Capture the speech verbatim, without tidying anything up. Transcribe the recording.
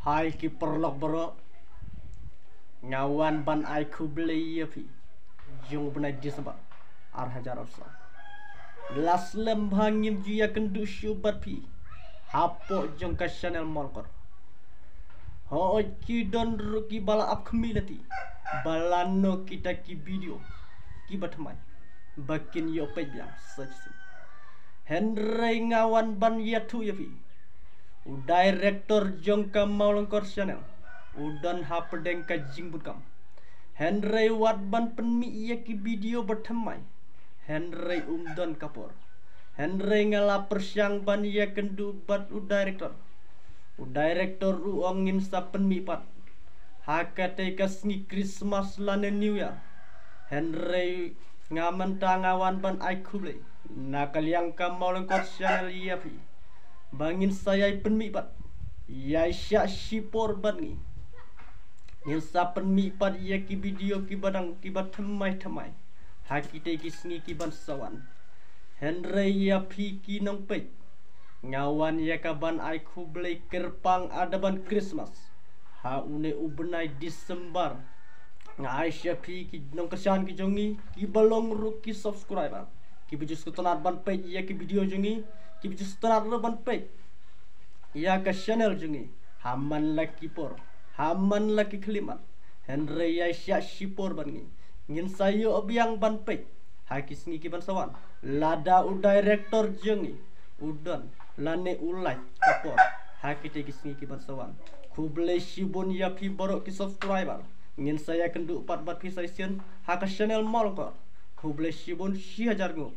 Ai ki paralok baroh, nga wan ban ai khublei ïa phi jong u bnai December ar hajar arphew saw. La slem bha ngim ju ïakynduh shuh bad phi hapoh jong ka channel Mawlyngkor. Hooid, ki don ruh kiba la ap khmih lynti ba lano kita ki video kiba thymmai ba kin ïoh peit biang sa shisien. Hynrei nga wan ban ïathuh ïa phi, u director jong ka Mawlyngkor channel u don hapdeng ka jingbun kam. Hynrei wat ban pynmih ïa ki video ba thymmai, hynrei um don ka por. Hynrei nga la pyrshang ban ïakynduh bad u director. U director u ong ngin sa pynmih pat ha katei ka sngi Christmas lane New Year. Hynrei nga mynta nga wan ban ai khublei na ka liang ka Mawlyngkor channel ïa phi ba ngin sa ïai pynmih pat, ïai shah shipor bad ngi. Ngin sa pynmih pat ïa ki video kiba dang kiba thymmai thymmai ha kitei ki sngi kiban sa wan. Hynrei ïa phi ki nongpeit, nga wan ïa ka ban ai khublei kyrpang adeban Christmas ha une u bnai December. Nga ai sha phi ki nongkyrshan ki jong ngi kiba long ruh ki subscriber, kiba ju sngewtynnat ban peit ïa ki video jong ngi, kiba ju sngewtynnat ruh ban peit ïa ka channel jong ngi ha man la ki por, ha man la ki khyllipmat. Hynrei ïai shah shipor bad ngi, ngin sa ïoh biang ban peit ha ki sngi kiban sa wan lada u director jong ngi u don lane u lait ka por ha kitei ki sngi kiban sa wan. Khublei shibun ïa phi baroh ki subscriber. Ngin sa ïakynduh pat bad phi sa shisien ha ka channel Mawlyngkor. Khublei shibun, shi hajar nguh.